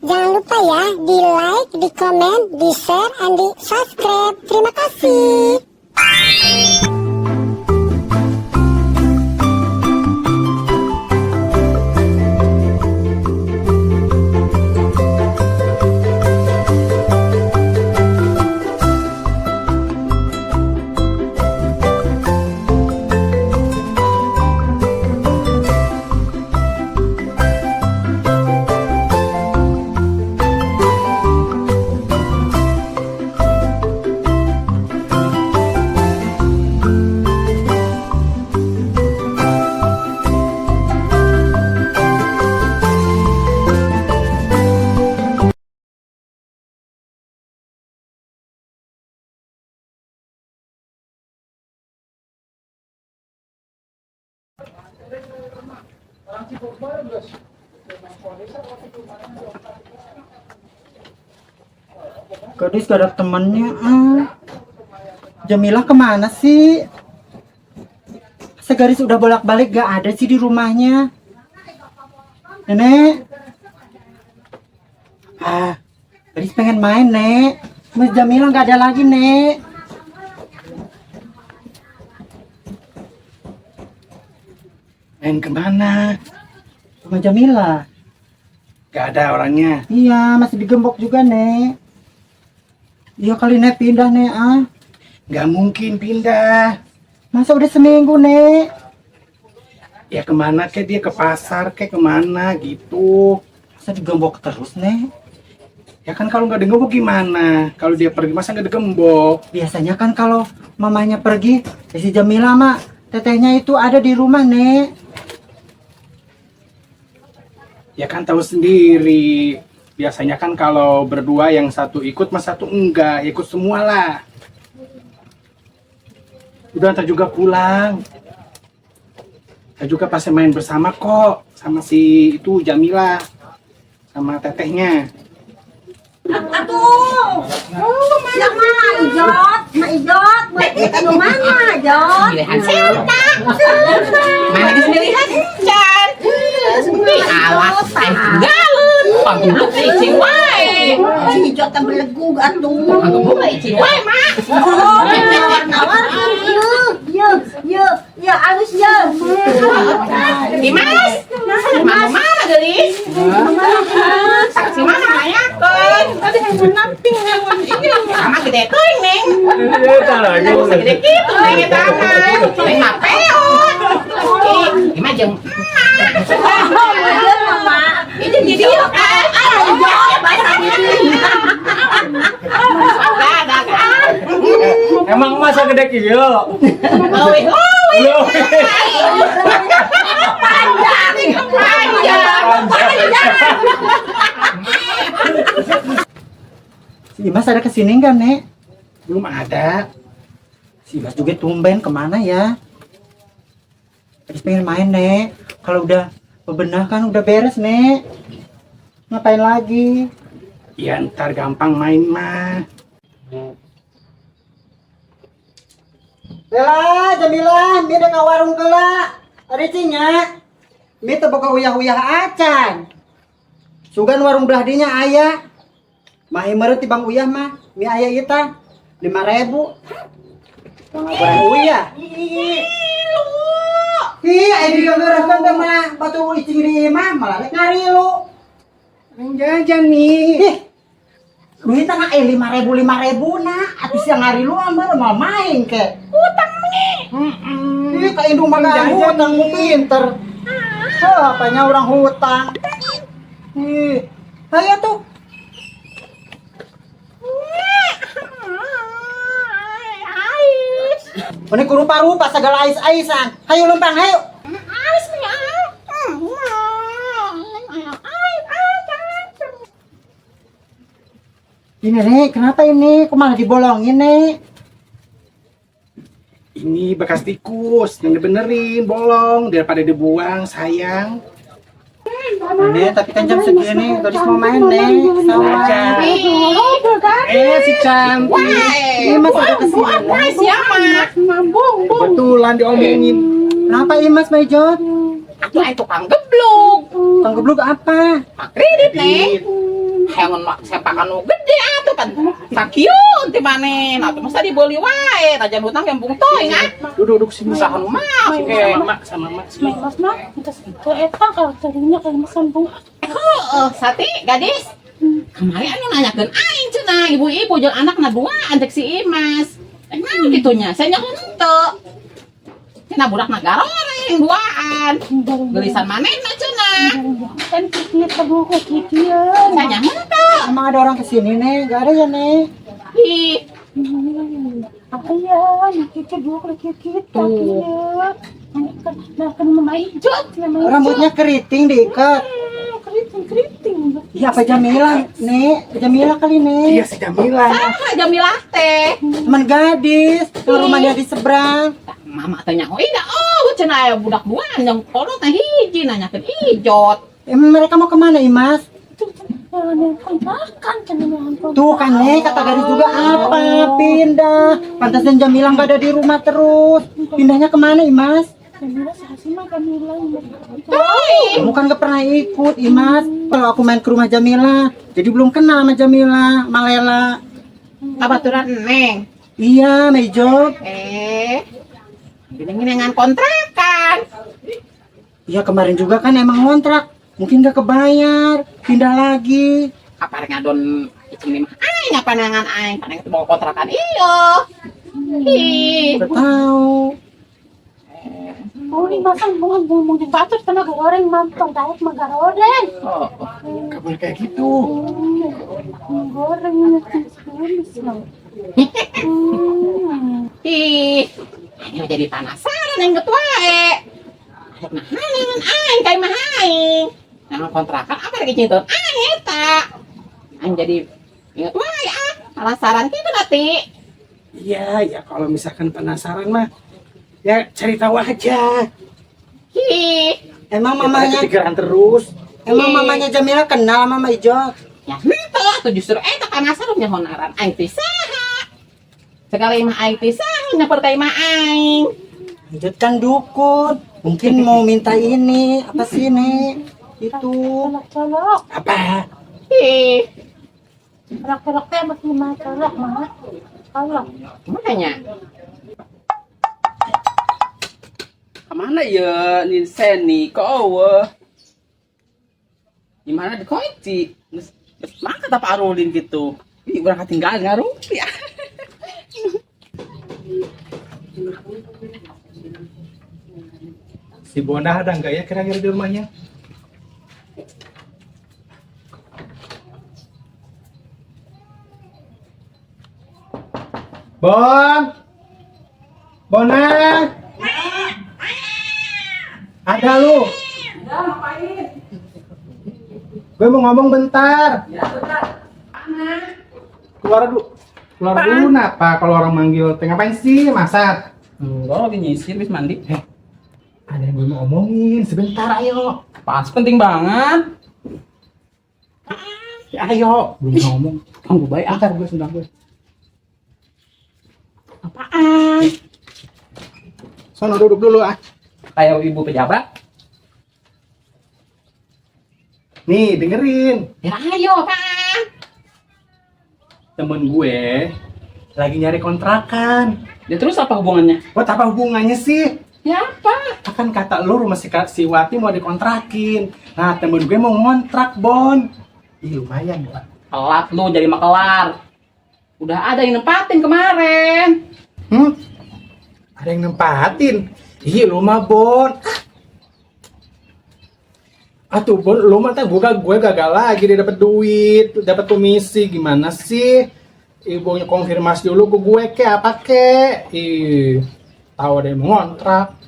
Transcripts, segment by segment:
Jangan lupa ya di like, di komen, di share, and di subscribe. Terima kasih. Gadis gak ada temennya. Ah. Jamilah kemana sih? Segaris udah bolak-balik gak ada sih di rumahnya. Nenek. Ah, gadis pengen main, Nek. Mas Jamilah gak ada lagi, Nek. Main kemana? Sama Jamila. Gak ada orangnya. Iya, masih digembok juga, Nek. Iya kali Nek pindah, Nek. Ah. Gak mungkin pindah. Masa udah seminggu, Nek? Ya kemana kek dia ke pasar kek kemana gitu. Masa digembok terus, Nek? Ya kan kalau nggak digembok gimana? Kalau dia pergi masa nggak digembok? Biasanya kan kalau mamanya pergi, ya si Jamila mak tetehnya itu ada di rumah, Nek. Ya kan tahu sendiri. Biasanya kan kalau berdua yang satu ikut mas satu enggak, ikut semua lah. Udah ntar juga pulang. Saya juga pasti main bersama kok sama si itu Jamila sama tetehnya. Atuh. Ya Ma Ijot, Ma Ijot, Ma Ijot mana Jot? Pilihan siapa? Mana geus pilihan encan. Awas, aing tinggalin. Panggebluk teh icing wae. Si Ijot teh belegug atuh. Panggebluk teh icing wae, Mak. Oh, nawar-nawarkeun ieu. Ieu, ieu, ieu alus ieu. Dimas, mana mana geulis? Saksi mana nanyakeun? Tadi handphone namping handphone ieu. Sama gede teuing, Neng. Segede kitu Neng eta mah. Neng mah peot. Ih, mah jeung emak. Oh, ieu mah. Ini di dieu kan. Ah, Ijot bahasa bibi. Ada kan. Emang masa gede kieu? Leuwih leuwih. Leuwih. Panjang, panjang, panjang. Si Imas ada kesini nggak, Nek? Belum ada. Si Imas juga tumben kemana ya? Gadis pengen main, Nek. Kalau udah bebenah kan udah beres, Nek. Ngapain lagi? Ya ntar gampang main mah. Lela, Jamila, mi dek ka warung kela. Ada cinya. Mi teu boga uyah-uyah acan. Sugan warung belah dinya aya. Mahi meureut tibang uyah mah, mi aya ieu tah 5.000. Goreng uyah. Ih, aya digeureuhkeun teh mah batu icing di imah malah rek ngarilu. Main jajan nih. Ih, duit na 5.000 5.000 na, atuh sia ngarilu mah mau main ke. Utang nih. Ih, ka indung mah Jajan hutang mu pinter. Hah, apanya orang hutang. Ih, ayo tuh. Ais. Ini kurupa-rupa segala ais-aisan. Hayu lempang, hayu. Ais nih. Ini nih, kenapa ini? Kok malah dibolongin nih? Ini bekas tikus yang dibenerin bolong daripada dibuang sayang. Nek, tapi kan jam segini gadis mau main, Nek. Sawah. Si cantik. Ini Mas ada kesini. Wah, siapa? Kebetulan diomongin. Kenapa Imas, Maijot? Atuh aing tukang geblug. Tukang geblug apa? Pak kredit, Neng. Hayang sempakan nu gede atuh kan. Sakieu ti maneh. Nah, tuh masa dibeli wae, tajan hutang gembung teuing ah. Duduk duduk sini. Usaha nu mah Sini oke. sama mak, sama mak sini. Mas mah, entas itu eta karakternya kayak mas sambung. Heeh, Sati, gadis. Kemarin anu nanyakeun aing cenah, ibu-ibu jeung anakna duaan cek si Imas. Eh, naon kitu nya? Saya nyaho henteu. Cenah budakna garoreng duaan. Gelisan manehna cenah. Kan kita buku gitu ya. Saya nyaho henteu. Emang ada orang kesini nih? Gak ada ya nih? Ih, Apa ya? Kita buku kita ya. Nah, kan mama Ijot, mama Ijot. Rambutnya keriting diikat. Keriting, keriting. Iya apa Jamila nih? Jamila kali nih. Iya si Jamila. saha Jamilah teh? Teman gadis, yang rumahnya di seberang. Mama teh nyaho ida, oh cenah aya budak duaan jeung kolot teh hiji nanyakeun Ijot. Emang mereka mau kemana Imas? Kontrakan, cenah. Tuh kan nih kata gadis juga apa pindah. Pantesan Jamila nggak ada di rumah terus. Pindahnya kemana Imas? Jamila sih mah Jamila. Teuing. Kamu kan gak pernah ikut Imas. Kalau aku main ke rumah Jamila, jadi belum kenal sama Jamila, sama Lela. Kabaturan Neng. Iya, Mejo. Eh, gini-gini kontrakan. Iya kemarin juga kan emang ngontrak. Mungkin gak kebayar, pindah lagi. Kapar ngadon icing mah aing apa nangan aing paling itu bawa kontrakan iyo. Ih, Gak tahu. Oh, ini masang bunga ngomong di batur tanah goreng mantong daek mah goreng. oh, Gak boleh kayak gitu. Goreng. Ih, aing jadi penasaran yang wae. Nah, nangan aing kayak mah aing. Nangan kontrakan apa lagi cinta aing eta. Aing jadi inget wae ah, penasaran gitu nanti. Iya, ya kalau misalkan penasaran mah ya cari tahu aja. Ih, Emang Mamanya mamanya kepikiran terus. emang mamanya Jamila kenal sama Mama Ijot? ya henteu lah tuh justru eta penasaran nya honaran aing teh saha. Sekali mah aing teh saha nyamper ka imah aing. Ijot kan dukun. Mungkin mau minta ini, apa sih nih? Itu. Colok-colok. Apa? Ih, Colok-colok teh masih mah colok mah. Colok. makanya Kemana ya Ninseni kok eueuh? Gimana dikunci? Geus geus mangkat apa arulin gitu. Ih, urang katinggalan ngarupi. Si Bonda ada nggak ya kira-kira di rumahnya? Bon, Bona, ada lu? Gue mau ngomong bentar. Keluar dulu. Keluar dulu napa kalau orang manggil teh ngapain sih masak? Enggak, lagi nyisir habis mandi. Ada yang gue mau omongin sebentar ayo. Apaan sih penting banget? Ya, ayo, belum ngomong. Ganggu baik ah. Bentar gue sebentar gue. apaan? Sono duduk dulu ah. Kayak ibu pejabat. Nih, dengerin. Ya ayo apaan? Temen gue lagi nyari kontrakan. Ya terus apa hubungannya? Buat apa hubungannya sih? Ya apa? Kan kata lu rumah si, si Wati mau dikontrakin. Nah, temen gue mau ngontrak, Bon. Ih, lumayan, Bon. Telat lu jadi makelar. Udah ada yang nempatin kemarin. Hmm? Ada yang nempatin. Ih, lu mah, Bon. Atuh, Bon, lu mah teh gue gagal lagi dia dapat duit, dapat komisi. Gimana sih? Ibunya konfirmasi dulu ke gue ke apa ke? Ih, tahu ada yang mau ngontrak.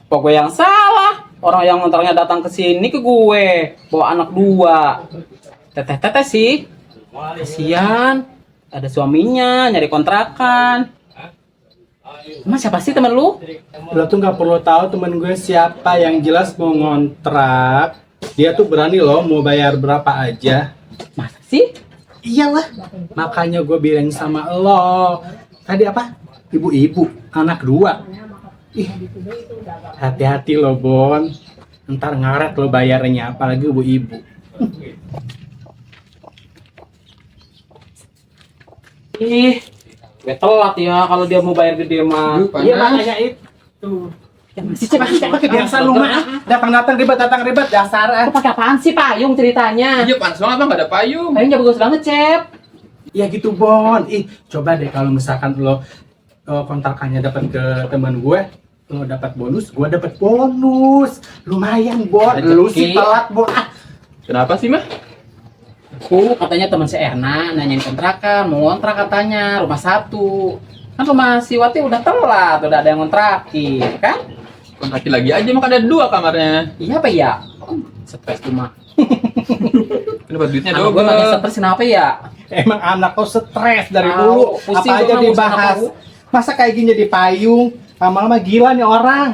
Kok gue yang salah? Orang yang ngontraknya datang ke sini ke gue, bawa anak dua. Teteh-teteh sih. Kasian. Ada suaminya, nyari kontrakan. Emang siapa sih temen lu? Lo tuh nggak perlu tahu temen gue siapa, yang jelas mau ngontrak. Dia tuh berani loh mau bayar berapa aja. Masa sih? Iyalah, makanya gue bilang sama lo. Tadi apa? Ibu-ibu, anak dua. Ih, hati-hati lo Bon. Ntar ngaret lo bayarnya, apalagi ibu-ibu. Ih, gue telat ya kalau dia mau bayar gede mah. Iya, makanya itu. Ya masih Cep, Cep. Pakai biasa lu mah ah. Datang-datang ribet, datang ribet dasar ah. Aku pakai apaan sih payung ceritanya? Iya, panas banget, Bang, gak ada payung. Payungnya bagus banget, Cep. Ya gitu, Bon. Ih, coba deh kalau misalkan lo kontrakannya dapat ke teman gue, lo dapat bonus, gue dapat bonus. Lumayan, Bon. Lu sih Rezeki. Telat, Bon. Ah, Kenapa sih, Mah? Aku katanya teman si Erna nanyain kontrakan, mau ngontrak katanya, rumah satu. Kan rumah si Wati udah telat, udah ada yang kontrakin, kan? Kontrakin lagi aja, mah kan ada dua kamarnya. Iya apa ya? Stres tuh mah. Kenapa duitnya Anak gue makin double? stres kenapa ya? Emang anak lo stres dari Tahu, dulu. pusing Apa gua aja mah ngurusin dibahas. anak gua. Masa kayak gini jadi payung? Lama-lama gila nih orang.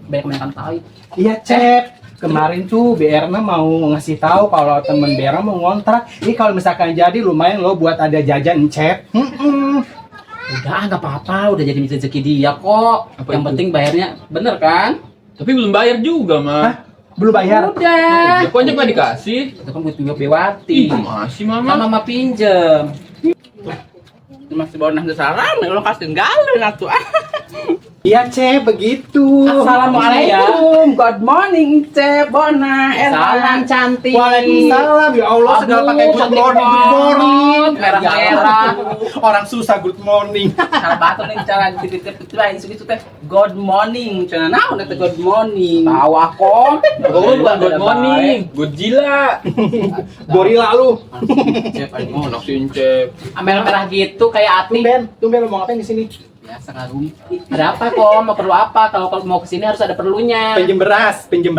Banyak makan tai. Iya, Cep. Kemarin tuh Berna mau ngasih tahu kalau temen Berna mau ngontrak. Ih, kalau misalkan jadi lumayan lo buat ada jajan, Cep. Udah, ah, nggak apa-apa, udah jadi rezeki dia kok. Apa Yang itu? penting bayarnya bener kan? Tapi belum bayar juga, Mah. Hah? Belum bayar? Udah. Ya, kok aja nggak dikasih? Itu kan buat juga Bewati. Ih, masih, Mama. Kan mama pinjem. Masih bawa nasi salam, lo kasih galon atuh. Ah. Iya, Cep, begitu. Assalamualaikum, good morning, Cep, Bona, Erna. Salam cantik. Waalaikumsalam. Ya Allah, segala Aduh, pakai good cantik morning, good morning. banget. Merah-merah. Orang susah good morning. Salah batu nih cara titip titip lain segitu teh. Good morning, cenah naon teh good morning. Tahu aku. Oh, bukan good morning, Godzilla. Gorila lu. Cep, Oh, anak si Cep. merah-merah gitu kayak Ati. Tumben, tumben lu mau ngapain di sini? Biasa ngarumpi. Ada apa kok? Mau perlu apa? Kalau kalau mau kesini harus ada perlunya. Pinjem beras, pinjem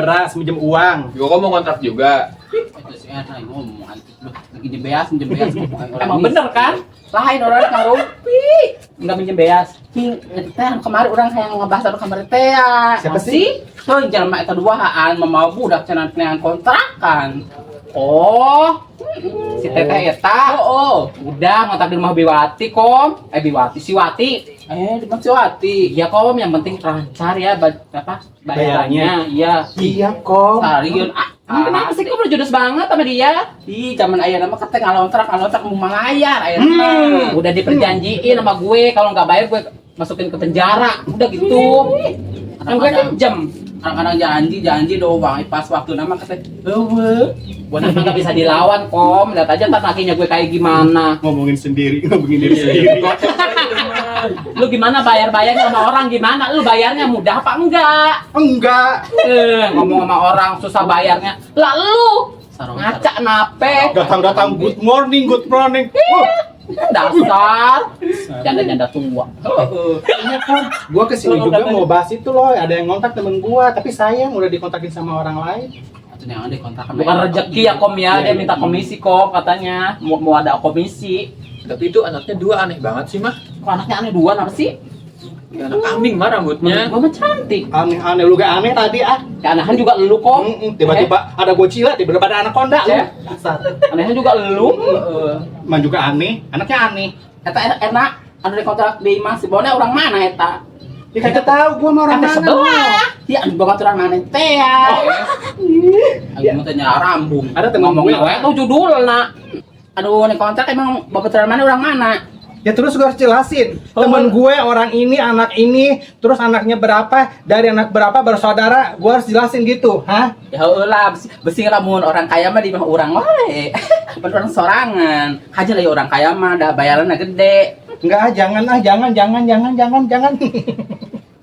uang. Gua kok mau kontrak juga. Itu si Erna yang ngomong antik lu lagi jebeas, jebeas Emang bener kan? Lain orang ngarumpi. Enggak minjem beas. King, teh kemarin orang yang ngebahas anu kamari teh ya. Siapa sih? Tuh jelema eta duaan mau budak cenah neangan kontrakan. Oh, si Teteh eta. Oh, oh. Udah ngontrak di rumah Biwati, Kom. Eh, Biwati, si Wati. Eh, di Maksiwati. Iya, Kom, yang penting lancar ya apa bayarannya. Iya. Iya, kok. Sarieun ah. Emang kenapa sih kok udah jodoh banget sama dia? Ih, zaman aya nama kata ngalontrak mau malayar aya nama. Udah diperjanjiin sama gue kalau nggak bayar gue masukin ke penjara. Udah gitu. Kan gue pinjem. Kadang-kadang janji-janji doang, pas waktu nama kata eueuh. Gue emang nggak bisa dilawan, Kom. Lihat aja ntar kakinya gue kayak gimana. Ngomongin sendiri, ngomongin diri sendiri. Lu gimana bayar-bayarnya sama orang gimana? Lu bayarnya mudah apa enggak? Enggak. Eh, ngomong sama orang susah bayarnya. Lah lu ngaca nape? Datang-datang good morning, good morning. Wah, Dasar janda-janda tua. iya kan. Gua kesini juga mau bahas itu loh. Ada yang ngontak temen gua, tapi sayang udah dikontakin sama orang lain. Atuh yang ada kontrakan. Bukan rezeki ya Kom ya, Iya, dia iya. minta komisi Kom katanya. Mau, mau ada komisi. Tapi itu anaknya dua aneh banget sih, Mah. Kok anaknya aneh dua apa sih? Ya, anak kambing mah rambutnya. Gua mah cantik. Aneh-aneh lu gak aneh tadi ah. Keanehan juga lu Kom. Tiba-tiba ada Godzilla, tiba-tiba ada anaconda lu. Eh. Dasar. Anehnya juga lu. Man juga aneh, anaknya aneh. Eta enak enak anu dikontrak di imah si Bona orang mana eta? Ya kagak tahu gua mah orang Eta mana. sebelah. Ya anu babaturan mana teh ya. Ayo mau tanya rambung. Ada temen Ngomong gue. we tuh judulna. Aduh, nih kontrak emang babaturan mana orang mana? Ya terus gue harus jelasin. Temen gue orang ini, anak ini, terus anaknya berapa, dari anak berapa bersaudara, gue harus jelasin gitu, hah? Ya heueuh lah, besi, besi lamun orang kaya mah di mah urang wae. Pan orang sorangan. Haja lah ya orang kaya mah dah bayaranna gede. Enggak, jangan ah, jangan, jangan, jangan, jangan, jangan.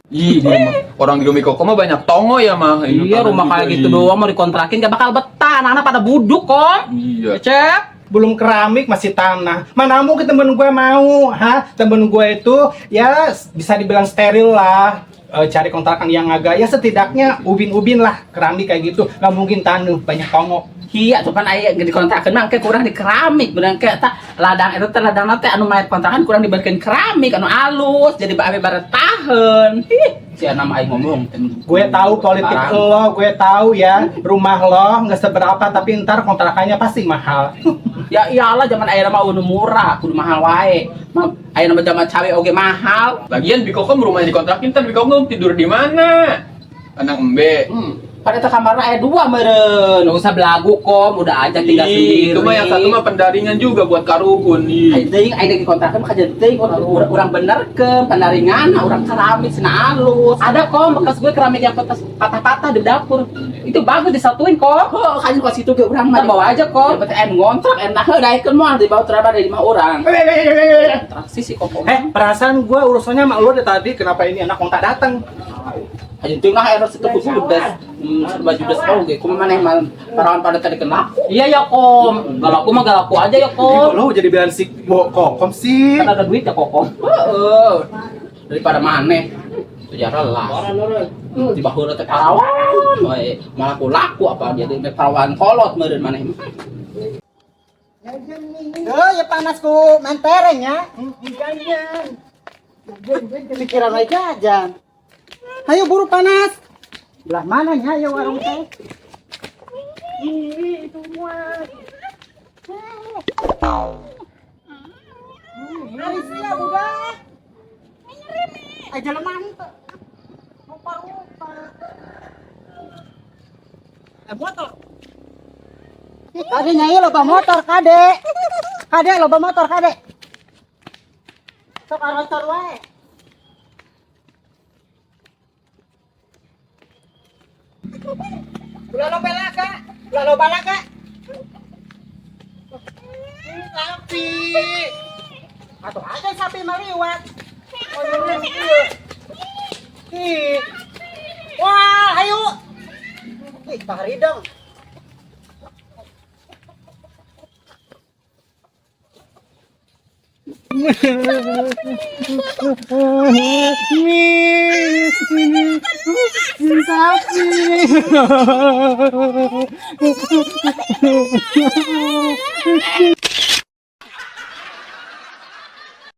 Ih, di rumah. Orang di rumah Koko mah banyak tongo ya, Mah. Ini Iya, tanah rumah juga, kayak gitu ih. doang mau dikontrakin gak bakal betah. Anak-anak pada buduk, Kom. Iya. Cep. Belum keramik masih tanah. Mana mungkin temen gue mau, hah? Temen gue itu ya bisa dibilang steril lah. Cari kontrakan yang agak ya setidaknya ubin-ubin lah keramik kayak gitu. Nggak mungkin tanah banyak tongo. Iya, cuman aya ge dikontrakeun mah engke kurang di keramik, beunang ke eta ladang eta teh ladang teh anu mayat kontrakan kurang diberikan keramik anu alus jadi ame baretaheun. Ih, si nama aing ngomong. Gue tahu politik lo, gue tahu ya rumah lo nggak seberapa tapi ntar kontrakannya pasti mahal. Ya iyalah zaman aya mah udah murah, kudu mahal wae. Mah aya nama zaman cawe oge mahal. Lagian Bikokom rumahnya dikontrakin, ntar Bikokom tidur di mana? Anak embe. Pada teh kamarna aya dua meureun. Nggak usah belagu Kom, udah aja tinggal Ih, sendiri. itu mah yang satu mah pendaringan juga buat karuhun. Ayo Ih. teuing aya di kontrakan mah kajian teuing urang urang bener ke pendaringan urang keramik cenah alus. Ada Kom, bekas gue keramik yang patah-patah di dapur. Itu bagus disatuin Kom. Oh, kan kok situ ge urang mah Ntar bawa aja Kom. Yang penting aya ngontrak enak heuh daekeun moal dibawa teraba dari lima orang. Kontraksi sih Kom. Eh, perasaan gua urusannya sama lu dari tadi, kenapa ini anak tak datang? Aja teuing lah era situ kudu judes. Baju judes oge kumaha maneh mah parawan pada tadi kena. Iya ya Kom. Galaku mah galaku aja ya Ih, Kom. kok lu jadi bilang si Bo Kokom sih? Kan ada duit ya Kokom. Heeh. Daripada maneh sejarah lah. Di baheula teh parawan we malah ku laku apa jadi teh parawan kolot meureun maneh mah. Oh, ya panas ku mentereng ya. Jajan. Pikiran wae jajan. Ayo buru panas. Belah mana nya ya warung teh? Ih, itu mah. Ari sia budak. Aja lemah henteu. Rupa-rupa. Motor. Kade nyai loba motor kade. Kade loba motor kade. Sok arosor wae. Ulah loba laka, ulah loba laka. Ini sapi. Atau ada sapi maliwat. Oh, iya. Ih. Wah, ayo. Ih, taridang. Sapi.